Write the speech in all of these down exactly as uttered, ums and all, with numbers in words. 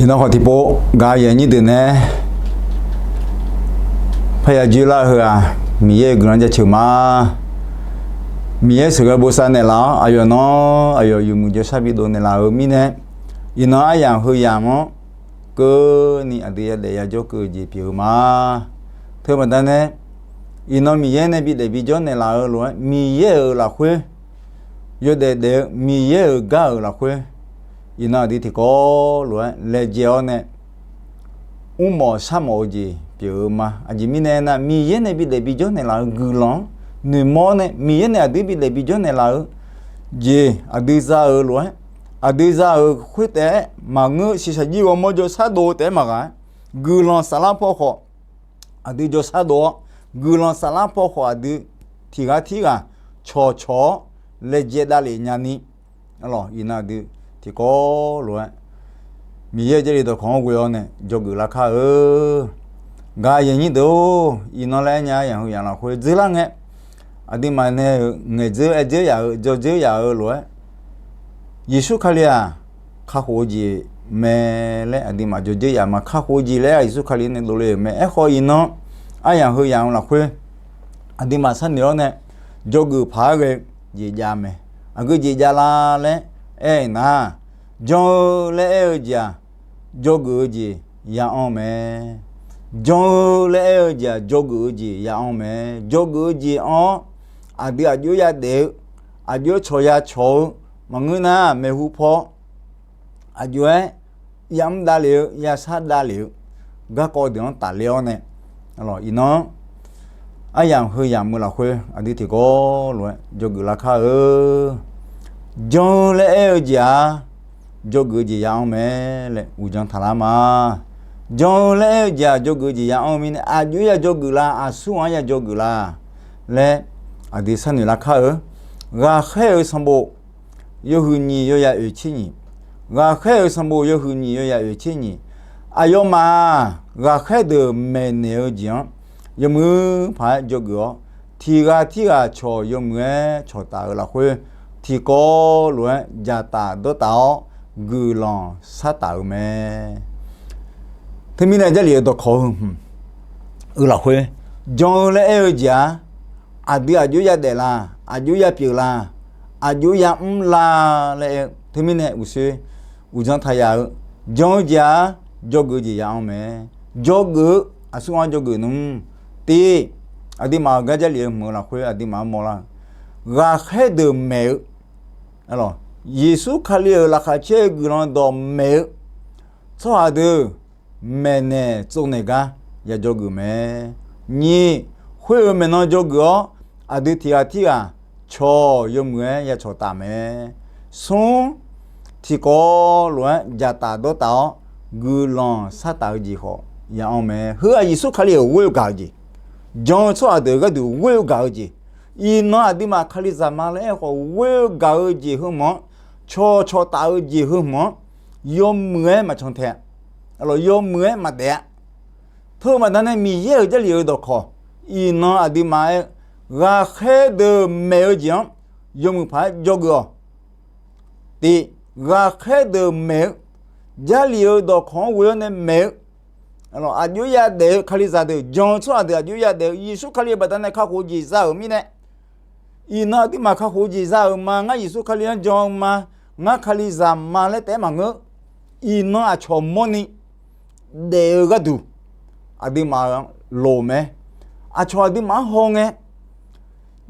Iqnan khawf tiqpov gaq-eu aqyuif aqnyir deuq nae parya joerlar-eu heu-aq, Miqyaer-euq guiqlanq jaceuq ma. Miqyaer sheuqghae bosav naeqlaf-awr, aqyawf nan aqyawf yawmuiq jawrshar bidov naeqlaf-euq mirnae, iqnan aryamq heuyamq-anr keuvni aqdui yadaef yajawr keuv-eu jeq pyeuf-eu ma. Teu baqdanae, iqnan Miqyaer nae bidaef bijawr naeqlaf-eu lof-aer, Miqyaer-euq lafkhoer yawdaef daef-eu Miqyaer-euq gar-euq lafkhoer, iqnan aqdui tiqkawv lof-aer laejae-awr nae, mrmawf sharmawf-eu jeq pyeuf-eu ma. Aqjeq mirnae aernar, Miqyaer nae bidaef bijawr naeqlaf-eu guiqlanq-anr noeqmawr-awr nae, Miqyaer nae aqdui bidaef bijawr naeqlaf-eu jeq aqdui za-euq lof-aer, aqdui za-euq khoer taef-aer maqngeur, shiqshaq jir ghawrmawr jawrshar dov-eu taef-aer maqghaq-aer, guiqlanq saflar paw khawf aqdui jawrshar dov-awr, guiqlanq saflar paw khawf aqdui tiq ghaq tirghaq cawqcawq-awr laejae davlef nyani, iqnan aqdui tiqkawv lof-aer Miqyaer-euq Jarlif dawqkawq-anr ghoe-awr nae dzawgeuf lar kar-eu. Gaq-eu aqyuif aqnyir deuq-or, iqnan laer aernya-aer yamq heu yamq lafkhoer dzeurlar ngae, aqduimaf nae-euq ngaeqdzeur aerdzeur yaf-euq dzawdzeur yaf-euq lof-aer, Yeqsur Kali-aq kakhof-eu jeq mae laer aqduimaf dzawdzeur yaf ma. Kakhof-eu jeq laer-aq Yeqsur Kali nae dovle-euq mae. Aerkhawf iqnan aryamq heu yamq-eu lafkhoer aqduimaf sharnoeq-awr nae dzawgeuf paq-aer ghae-eu jeq jav mae. Aqgeu jeq jav la laer aer-eu nar, jan-eu laer aer-eu jeq-aq dzawgeuf-eu jeq ya anr mae. Jan-eu laer aer-eu jeq-aq dzawgeuf-eu jeq ya anr mae. Dzawgeuf-eu jeq anr-awr aqdui aqjox yadaef-eu, aqjox cawq ya cawq-eu, maqngeur nar maeqhu paw aqjox-aer yamr davlef-eu yashar davlef-eu garkawv deuq-anr tafler-awr nae, iqnan aryamq heu yamq-eu lafkhoer aqdui tiqkawv lof-aer dzawgeuf lar kar-eu. Jan-eu laer aer-eu jeq-aq dzawgeuf-eu jeq ya anr mae laer uqdzan taqlar ma. Jan-eu laer aer-eu jeq-aq dzawgeuf-eu jeq ya anr-eu mirnae aqjox ya dzawgeuf la, aqsur-anr ya dzawgeuf la laer aqdui sharnoeq lar kar-eu. Ghaqkhaer-euq sanqbof yawhuiq nyiq yawzaq oeq tser nyiq. Ghaqkhaer-euq sanqbof yawhuiq nyiq yawzaq oeq tser nyiq. Aqyawfmaf-aq ghaqkhaer deuq maeqnaeq-eu jeq-anr yawmuiq paq-aer dzawgeuf-awr, tiq ghaq tirghaq cawq yawmuiq-aer cawqtaf-eu lafkhoer, tiqkawv lof-aer dzaqtaf dawrtaf-awr guiqlanq shartaf-eu mae. Teumirnae Jarlif-eu dawqkawq heu hmq-eu lafkhoer, jan-eu laer aer-eu jeq-aq, aqdui aqjox yadaef la, aqjox yapyeuf la, aqjox yamr la laer aer-eu teumirnae uqshoe uqdzan taqyaf-eu, jan-eu jeq-aq dzawgeuf-eu jeq ya anr mae. Dzawgeuf-eu aqsur-anr dzawgeuf nmr. Tiq, aqduimaf-euq gar Jarlif-eu hmq-eu lafkhoer aqduimaf-anr mawrlar-eu, ghaqkhaer deuq maeq-eu, Yeqsur Kali-euq laqkhaq caer-eu guiqlanq dawqmaeq-eu tsawrhaq deuq maeqnaeq tsovnaeq gar ya dzawgeuf mae. Nyiq, khoer-euq maeqnan dzawgeuf-awr aqdui tiq ghaq tirghaq cawq yawmuiq-aer ya cawqtaf mae. Smr, tiqkawv lof-aer dzaqtaf dawrtaf-awr guiqlanq shartaf-eu jeq khawf ya anr mae. Heu-aq Yeqsur Kali-euq ghoer-eu gaq-eu jeq, jan-eu tsawrhaq deuq gharduq ghoer-eu gaq-eu jeq, iqnan aqduimaf Kalizaq ma laer aer khawf ghoer-eu gaq-eu jeq heu hmq-anr, cawq cawqtaf-eu jeq heu hmq-anr yawmuiq-aer maqcan tae-a, yawmuiq-aer maqdaef-a. Teu baqdanae Miqyaer-euq Jarlif-eu dawqkawq, iqnan aqduimaf-aer ghaqkhaer deuq maeq-eu jeq-anr yawmuiq paq-aer dzawgeuf-awq. Tiq, ghaqkhaer deuq maeq-eu, Jarlif-eu dawqkawq-anr ghoe-awr nae maeq-eu, aqjox yadaef-eu Kalizaq deuq, jan-eu tsawrhaq deuq aqjox yadaef-eu Yeqsur Kali-euq baqdanae kakhof-eu jeq za-euq mirnae, iqnan aqduimaf kakhof-eu jeq za-euq ma. Ngar Yeqsur Kali-anr jan-eu ma, ngar Kalizaq ma laer taef-aer maqngeur. Iqnan aqcawq mawrni daef-eu gharduq aqduimaf-anr loq mae. Aqcawq aqduimaf-anr hawngae,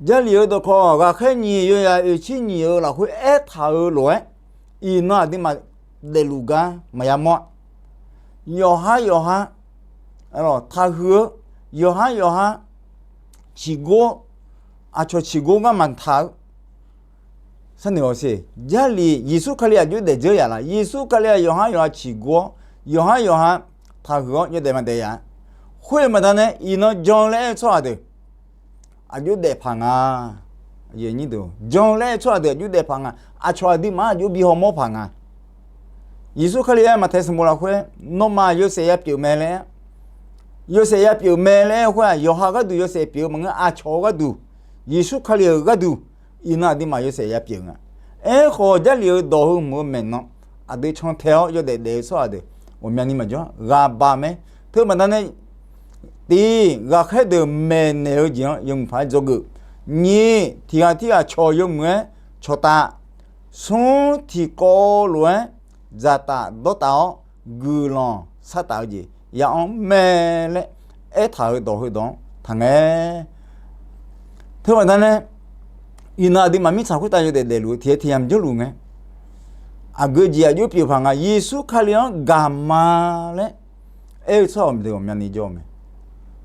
Jarlif-eu dawqkawq ghaqkhaer nyiq yawzaq oeqtser nyiq-eu lafkhoer aertaq-euq lof-aer, iqnan aqduimaf daefluf gar maqya mawr-a. Yawqhar yawqha taqhuiq-eu, yawqhar yawqha ciqgor, aqcawq ciqgor gar maqtaq-eu. Sharnoeq-awq siq, Jarlif Yeqsur Kali aqjox daefdzeur yaf laf? Yeqsur Kali-aq yawqhar yawqha ciqgor-awr, yawqhar yawqha taqhuiq-awr yawdaef maqdaef yaf-a. Khoer-eu baqdanae iqnan jan-eu laer aer-eu tsawrhaq deuq aqjox daefpaq nga. Jan-eu laer aer-eu tsawrhaq deuq aqjox daefpaq nga. Aqcawq aqduimaf-anr aqjox bi hawmawr paq nga. Yeqsur Kali-aer Maqtaeq sanqbof lafkhoer, nawmaf yawshaef yapyeuf mae laer, yawshaef yapyeuf mae laer aer-eu khoer-aq, yawqha gharduq yawshaef pyeuf-eu maqngeur, aqcawq-eu gharduq, Yeqsur Kali-euq gharduq, iqnan aqduimaf yawshaef yapyeuf nga. Aerkhawf, Jarlif-eu dawq heu hmq-eu maeqnan aqdui cantae-awr yawdaef daef-eu tsawrhaq deuq ghawqmyani maqjawr, ghaq baq mae. Teubaqda nae, tiq, ghaqkhaer deuq maeqnaeq-eu jeq-anr yawmuiq paq-aer dzawgeuf. Nyiq, tiq ghaq tirghaq cawq yawmuiq-aer cawqtaf. Smr, tiqkawv lof-aer dzaqtaf dawrtaf-awr guiqlanq sartaf-eu jeq ya-anr mae laer aertaq-euq dawq heudawq-anr taqngae. Teubaqda nae, iqnan aqduimaf mirtsaq khoertav yawdaef daefluf-eu tiq-aer tiq yamq jawrluf ngae, aqgeu jeq aqjox pyeuf paq nga. Yeqsur Kali-anr gaq ma laer aer-eu tsawrhaq deuq ghawqmyani jawr-eu mae.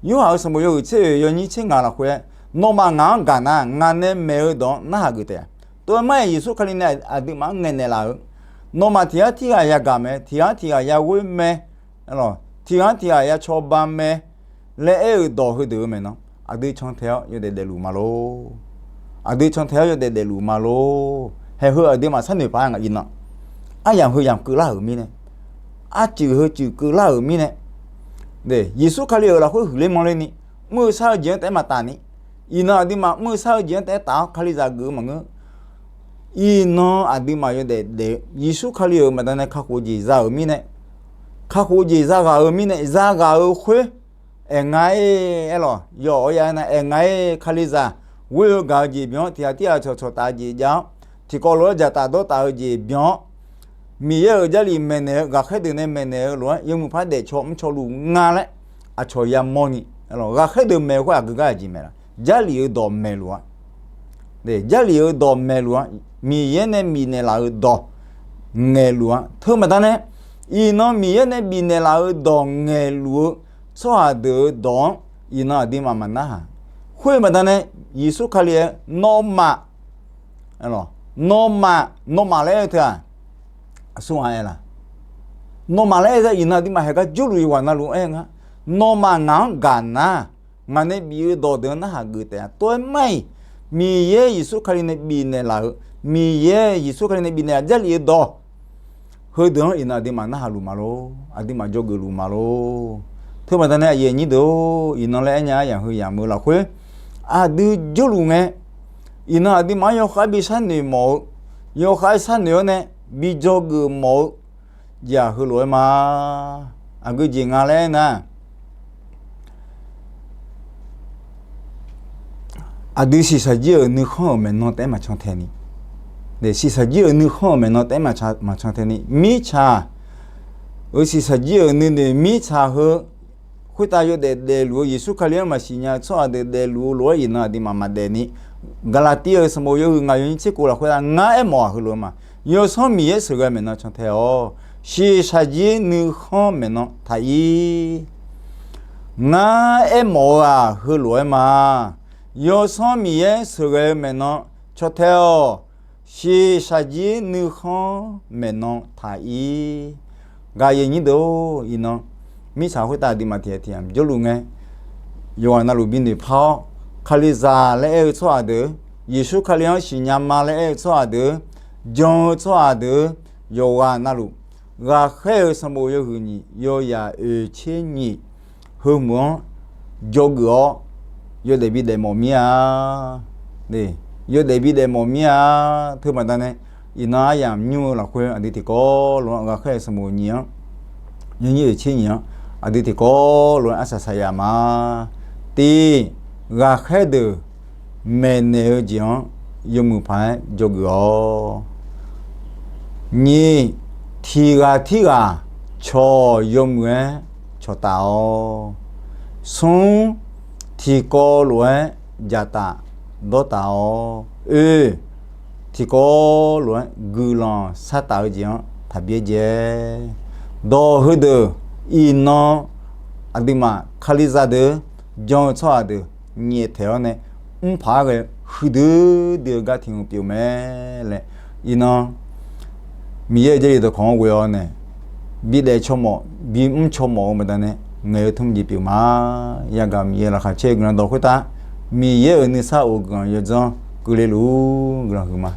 Yorhaq-euq sanqbof yawhuiq tser oeq yawnyir tser ngaq lafkhoer-aer, nawmaf ngaq-anr gaq nar, ngaq nae maeq-eu dawq-anr narhaq geuf taef-a. Tov-aer mar-aer Yeqsur Kali nae aqduimaf-anr ngaeqnaeq laf-eu, nawmaf tiq ghaq tirghaq yagaq mae, tiq ghaq tirghaq yaghoer mae, tiq ghaq tirghaq yacaw ba mae laer aer-eu dawq heudeuq-eu maeqnan, aqdui cantae-awr yawdaef daefluf ma lor. Aqdui cantae-awr yawdaef daefluf ma lor. Haeq heu aqduimaf sharnoeq paq-aer nga iqnan, aryamq heu yamq keuvlar-euq mirnae, arcuif heu cuif keuvlar-euq mirnae, Yeqsur Kali-euq lafkhoer huiqler manrler ni, mr-eu shar-eu jeq-anr taef-aer maqtaf ni, iqnan aqduimaf mr-eu shar-eu jeq-anr taef-aer taf-awr Kalizaq geuf-eu maqngeur. Iqnan aqduimaf yawdaef daef-eu Yeqsur Kali-euq baqdanae kakhof-eu jeq za-euq mirnae, kakhof-eu jeq zaghaq-eu mirnae, zaghaq-eu khoer, aer nga-aer, aerlawq, yawq-awr ya-aer nar, aer nga-aer, Kalizaq ghoer-eu gaq-eu jeq byan-awr, tiq ghaq tirghaq cawqcawq taf-eu jeq jav-awr, tiqkawv lof-aer dzaqtaf dawrtaf-eu jeq byan-awr, Miqyaer-euq Jarlif maeqnaeq-eu, ghaqkhaer deuq nae maeqnaeq-eu lof-aer yawmuiq paq-aer daefcaw mrcaw luf nga laer aqcawq yamawr ni, ghaqkhaer deuq maeq-eu khoer aqgeu gar aqjeq maeq laf, Jarlif-euq dawq maeqluf-a. Jarlif-euq dawq maeqluf-a. Miqyaer nae bifnaeq laf-euq dawq ngaeqluf-a. Teubaqda nae, iqnan Miqyaer nae bifnaeq laf-euq dawq ngaeqluf-eu tsawrhaq deuq-euq dawq-anr iqnan aqduimaf maqnarhaq. Khoer baqda nae, Yeqsur Kali-aer nawmaf, nawmaf, nawmaf laer aer-eu teu-aq, aqsur nga aer laf. Nawmaf laer aer-eu teu-aq, iqnan aqduimaf haeq gar jawrluf yawqghaq navluf aer-eu nga. Nawmaf ngaq-anr gaq nar, ngaq nae bif-eu dawq deuq-anr narhaq geuf taef-a. Tov-aer mar-iq, Miqyaer Yeqsur Kali nae bifnaeq laf-euq, Miqyaer Yeqsur Kali nae bifnaeq-a Jarlif-eu dawq heudeuq-anr iqnan aqduimaf narhaq luf ma lor, aqduimaf dzawgeuf luf ma lor. Teubaqda nae aqyuif aqnyir deuq-or, iqnan laer aernya-aer yamq heu yamq-eu lafkhoer aqdui jawrluf ngae, iqnan aqduimaf-anr yawkhav bi sharnoeq mawf-eu, yawkhav sharnoeq-awr nae bi dzawgeuf mawf-eu jeq-aq heulof-aer ma. Aqgeu jeq nga laer aernar, aqdui shiqshaq jir-euq nuikhanr-euq maeqnan taef-aer maqcan tae ni, shiqshaq jir-euq nuikhanr-euq maeqnan taef-aer maqcan tae ni, mirtsaq-euq shiqshaq jir-euq nuinoeq mirtsaq heu khoertav yawdaef daefluf-eu Yeqsur Kali-anr maqsiq nya-eu tsawrhaq deuq daefluf-eu lof-aer iqnan aqduimaf maqdaef ni, Gaqlaqtiv-euq sanqbof yawhuiq ngaq yawnyir tser kov lafkhoer-a, ngar aermawf-aq heulof-aer ma. Yawsanr Miqyaer sheuqghae maeqnan can tae-awq. Shiqshaq jir nuikhanr maeqnan taq-ir. Ngar aermawf-eu-aq heulof-aer ma. Yawsanr Miqyaer sheuqghae-eu maeqnan can tae-awq. Shiqshaq jir nuikhanr maeqnan taq-ir. Gaqyaf nyir deuq-or, iqnan mirtsaq khoertav aqduimaf tiq ghaq tiq yamq jawrluf ngae, yawqghaq navluf binoeq par-awr, Kalizaq laer aer-eu tsawrhaq deuq, Yeqsur Kali-anr siqnya ma laer aer-eu tsawrhaq deuq, jan-eu tsawrhaq deuq, yawqghaq navluf, ghaqkhaer-euq sanqbof yawhuiq nyiq, yawyaq oeq tser nyiq, heu meuq-anr dzawgeuf-awr, yawdaef bi daefmawf mir-a. Yawdaef bi daefmawf mir-a. Teubaqda nae, iqnan aryamq nymr-eu lafkhoer aqdui tiqkawv lof-aer ghaqkhaer-euq sanqbof nyiq-anr, yawnyir oeq tser nyiq-anr, aqdui tiqkawv lof-aer arsaq saqyaf ma. Tiq, ghaqkhaer deuq maeqnaeq-eu jeq-anr yawmuiq paq-aer dzawgeuf-awq. Nyiq, tiq ghaq tirghaq cawq yawmuiq-aer cawqtaf-awq. Smr, tiqkawv lof-aer dzaqtaf dawrtaf-awq. Oe, tiqkawv lof-aer guiqlanq sartaf-eu jeq-anr taqbyaer dzae. Dawq heudeuq iqnan aqduimaf Kalizaq deuq, jan-eu tsawrhaq deuq nyaeftaeq-awr nae, mrpaq-aer ghae huiqdui dui-eu gar tiq hmq pyeuf mae laer, iqnan Miqyaer-euq Jarlif dawqkawq-anr ghoe-awr nae, bidaef cawmawf bimr cawmawf-eu baqdanae ngaeq-eu tmr jeq pyeuf ma. Yagaq Miqyaer laqkhaq caer-eu guiqlanq dawq khoertav, Miqyaer-euq nuisar of-eu guiqlanq yawdzanr keuvle luf-ur. Guiqlanq huiqma.